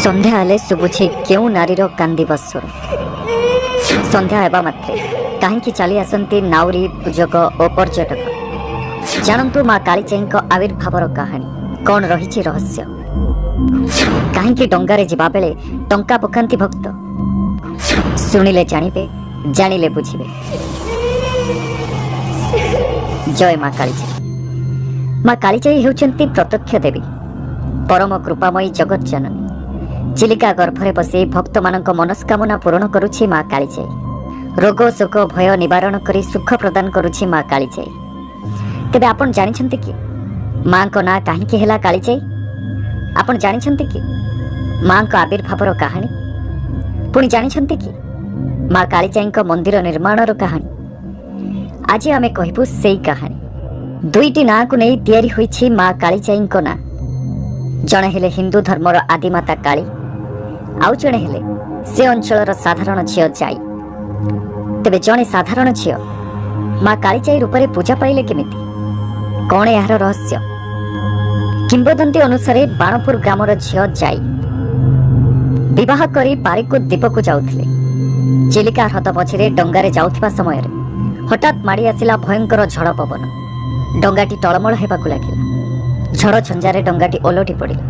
ସନ୍ଧ୍ୟା ହେଲେ ଶୁଭୁଛି କେଉଁ ନାରୀର କାନ୍ଦିବା ସ୍ୱର? ସନ୍ଧ୍ୟା ହେବା ମାତ୍ରେ କାହିଁକି ଚାଲି ଆସନ୍ତି ନାଉରୀ, ପୂଜକ ଓ ପର୍ଯ୍ୟଟକ? ଜାଣନ୍ତୁ ମା କାଳିଜାଇଙ୍କ ଆବିର୍ଭାବର କାହାଣୀ। କ'ଣ ରହିଛି ରହସ୍ୟ? କାହିଁକି ଡଙ୍ଗାରେ ଯିବାବେଳେ ଟଙ୍କା ପକାନ୍ତି ଭକ୍ତ? ଶୁଣିଲେ ଜାଣିବେ, ଜାଣିଲେ ବୁଝିବେ। ଜୟ ମା କାଳିଜାଇ। ମା କାଳିଜାଇ ହେଉଛନ୍ତି ପ୍ରତ୍ୟକ୍ଷ ଦେବୀ, ପରମ କୃପାମୟୀ ଜଗତ ଜନନୀ। ଚିଲିକା ଗର୍ଭରେ ବସି ଭକ୍ତମାନଙ୍କ ମନସ୍କାମନା ପୂରଣ କରୁଛି ମା କାଳିଜାଇ। ରୋଗ, ଶୋକ, ଭୟ ନିବାରଣ କରି ସୁଖ ପ୍ରଦାନ କରୁଛି ମା କାଳିଜାଇ। ତେବେ ଆପଣ ଜାଣିଛନ୍ତି କି, ମାଙ୍କ ନାଁ କାହିଁକି ହେଲା କାଳିଜାଇ? ଆପଣ ଜାଣିଛନ୍ତି କି ମାଙ୍କ ଆବିର୍ଭାବର କାହାଣୀ? ପୁଣି ଜାଣିଛନ୍ତି କି ମା କାଳିଜାଇଙ୍କ ମନ୍ଦିର ନିର୍ମାଣର କାହାଣୀ? ଆଜି ଆମେ କହିବୁ ସେଇ କାହାଣୀ। ଦୁଇଟି ନାଁକୁ ନେଇ ତିଆରି ହୋଇଛି ମା କାଳିଜାଇଙ୍କ ନାଁ। ଜଣେ ହେଲେ ହିନ୍ଦୁ ଧର୍ମର ଆଦିମାତା କାଳୀ, ଆଉ ଜଣେ ହେଲେ ସେ ଅଞ୍ଚଳର ସାଧାରଣ ଝିଅ ଜାଇ। ତେବେ ଜଣେ ସାଧାରଣ ଝିଅ ମା କାଳିଜାଇ ରୂପରେ ପୂଜା ପାଇଲେ କେମିତି? କ'ଣ ଏହାର ରହସ୍ୟ? କିମ୍ବଦନ୍ତୀ ଅନୁସାରେ ବାଣପୁର ଗ୍ରାମର ଝିଅ ଜାଇ ବିବାହ କରି ପାରିକୁଦ ଦ୍ୱୀପକୁ ଯାଉଥିଲେ। ଚିଲିକା ହ୍ରଦ ମଝିରେ ଡଙ୍ଗାରେ ଯାଉଥିବା ସମୟରେ ହଠାତ୍ ମାଡ଼ି ଆସିଲା ଭୟଙ୍କର ଝଡ଼ ପବନ। ଡଙ୍ଗାଟି ଟଳମଳ ହେବାକୁ ଲାଗିଲା। ଝଡ଼ ଝଞ୍ଜାରେ ଡଙ୍ଗାଟି ଓଲଟି ପଡ଼ିଲା।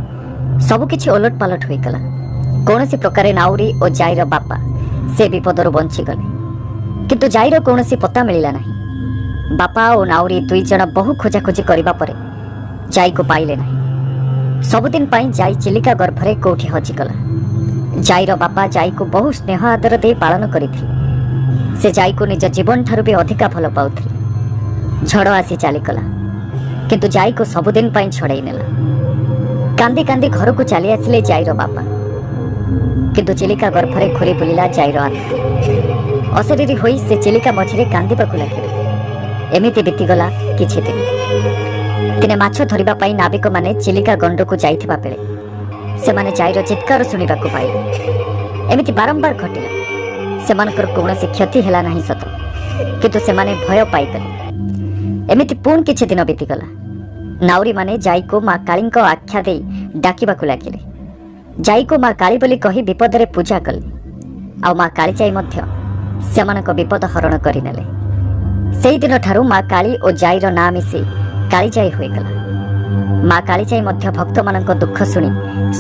ସବୁକିଛି ଓଲଟ ପାଲଟ ହୋଇଗଲା। କୌଣସି ପ୍ରକାରେ ନାଉରୀ ଓ ଜାଇର ବାପା ସେ ବିପଦରୁ ବଞ୍ଚିଗଲେ, କିନ୍ତୁ ଜାଇର କୌଣସି ପତ୍ତା ମିଳିଲା ନାହିଁ। ବାପା ଓ ନାଉରୀ ଦୁଇ ଜଣ ବହୁ ଖୋଜାଖୋଜି କରିବା ପରେ ଜାଇକୁ ପାଇଲେ ନାହିଁ। ସବୁଦିନ ପାଇଁ ଜାଇ ଚିଲିକା ଗର୍ଭରେ କୋଉଠି ହଜିଗଲା। ଜାଇର ବାପା ଜାଇକୁ ବହୁ ସ୍ନେହ ଆଦର ଦେଇ ପାଳନ କରିଥିଲେ। ସେ ଜାଇକୁ ନିଜ ଜୀବନ ଠାରୁ ବି ଅଧିକା ଭଲ ପାଉଥିଲେ। ଝଡ଼ ଆସି ଚାଲିଗଲା, କିନ୍ତୁ ଜାଇକୁ ସବୁଦିନ ପାଇଁ ଛଡ଼େଇ ନେଲା। କାନ୍ଦି କାନ୍ଦି ଘରକୁ ଚାଲି ଆସିଲେ ଜାଇର ବାପା, କିନ୍ତୁ ଚିଲିକା ଗର୍ଭରେ ଘୁରି ବୁଲିଲା ଜାଇର ଆତ୍ମା। ଅଶରୀରୀ ହୋଇ ସେ ଚିଲିକା ମଝିରେ କାନ୍ଦିବାକୁ ଲାଗିଲା। ଏମିତି ବିତିଗଲା କିଛି ଦିନ। ଦିନେ ମାଛ ଧରିବା ପାଇଁ ନାବିକମାନେ ଚିଲିକା ଗଣ୍ଡକୁ ଯାଇଥିବା ବେଳେ ସେମାନେ ଜାଇର ଚିତ୍କାର ଶୁଣିବାକୁ ପାଇଲେ। ଏମିତି ବାରମ୍ବାର ଘଟିଲା। ସେମାନଙ୍କର କୌଣସି କ୍ଷତି ହେଲା ନାହିଁ ସତ, କିନ୍ତୁ ସେମାନେ ଭୟ ପାଇଗଲେ। ଏମିତି ପୁଣି କିଛି ଦିନ ବିତିଗଲା। ନାଉରୀମାନେ ଜାଇକୁ ମା କାଳୀଙ୍କ ଆଖ୍ୟା ଦେଇ ଡାକିବାକୁ ଲାଗିଲେ। ଜାଇକୁ ମା କାଳୀ ବୋଲି କହି ବିପଦରେ ପୂଜା କଲେ, ଆଉ ମା କାଳିଜାଇ ମଧ୍ୟ ସେମାନଙ୍କ ବିପଦ ହରଣ କରିନେଲେ। ସେଇଦିନଠାରୁ ମା କାଳୀ ଓ ଜାଇର ନାଁ ମିଶି କାଳିଜାଇ ହୋଇଗଲା। ମା କାଳିଜାଇ ମଧ୍ୟ ଭକ୍ତମାନଙ୍କ ଦୁଃଖ ଶୁଣି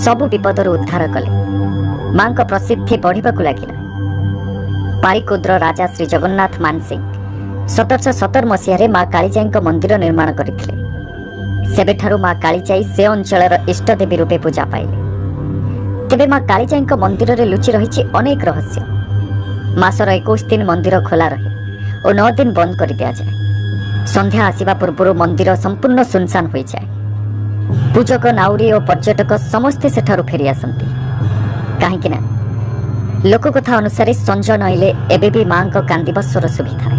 ସବୁ ବିପଦରୁ ଉଦ୍ଧାର କଲେ। ମାଙ୍କ ପ୍ରସିଦ୍ଧି ବଢ଼ିବାକୁ ଲାଗିଲା। ପାରିକୁଦର ରାଜା ଶ୍ରୀ ଜଗନ୍ନାଥ ମାନସିଂହ 1717 ମସିହାରେ ମା କାଳିଜାଇଙ୍କ ମନ୍ଦିର ନିର୍ମାଣ କରିଥିଲେ। ସେବେଠାରୁ ମା କାଳିଜାଇ ସେ ଅଞ୍ଚଳର ଇଷ୍ଟଦେବୀ ରୂପେ ପୂଜା ପାଇଲେ। ତେବେ ମା କାଳିଜାଇଙ୍କ ମନ୍ଦିରରେ ଲୁଚି ରହିଛି ଅନେକ ରହସ୍ୟ। ମାସର 21 ଦିନ ମନ୍ଦିର ଖୋଲା ରହେ ଓ 9 ଦିନ ବନ୍ଦ କରିଦିଆଯାଏ। ସନ୍ଧ୍ୟା ଆସିବା ପୂର୍ବରୁ ମନ୍ଦିର ସମ୍ପୂର୍ଣ୍ଣ ସୁନସାନ ହୋଇଯାଏ। ପୂଜକ, ନାଉରୀ ଓ ପର୍ଯ୍ୟଟକ ସମସ୍ତେ ସେଠାରୁ ଫେରି ଆସନ୍ତି, କାହିଁକି ନା ଲୋକକଥା ଅନୁସାରେ ସଞ୍ଜ ନଇଲେ ଏବେ ବି ମାଙ୍କ କାନ୍ଦିବା ସ୍ୱର ଶୁଭିଥାଏ।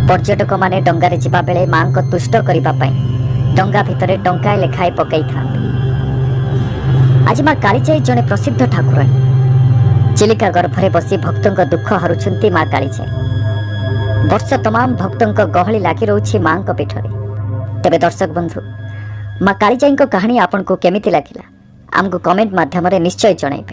ପର୍ଯ୍ୟଟକମାନେ ଡଙ୍ଗାରେ ଯିବାବେଳେ ମାଙ୍କ ତୁଷ୍ଟ କରିବା ପାଇଁ ଡଙ୍ଗା ଭିତରେ ଟଙ୍କାଏ ଲେଖାଏ ପକାଇଥାନ୍ତି। ଆଜି ମା କାଳିଜାଇ ଜଣେ ପ୍ରସିଦ୍ଧ ଠାକୁରାଣୀ। ଚିଲିକା ଗର୍ଭରେ ବସି ଭକ୍ତଙ୍କ ଦୁଃଖ ହରୁଛନ୍ତି ମା କାଳିଜାଇ। ବର୍ଷ ତମାମ ଭକ୍ତଙ୍କ ଗହଳି ଲାଗି ରହୁଛି ମାଙ୍କ ପୀଠରେ। ତେବେ ଦର୍ଶକ ବନ୍ଧୁ, ମା କାଳିଜାଇଙ୍କ କାହାଣୀ ଆପଣଙ୍କୁ କେମିତି ଲାଗିଲା, ଆମକୁ କମେଣ୍ଟ ମାଧ୍ୟମରେ ନିଶ୍ଚୟ ଜଣାଇବେ।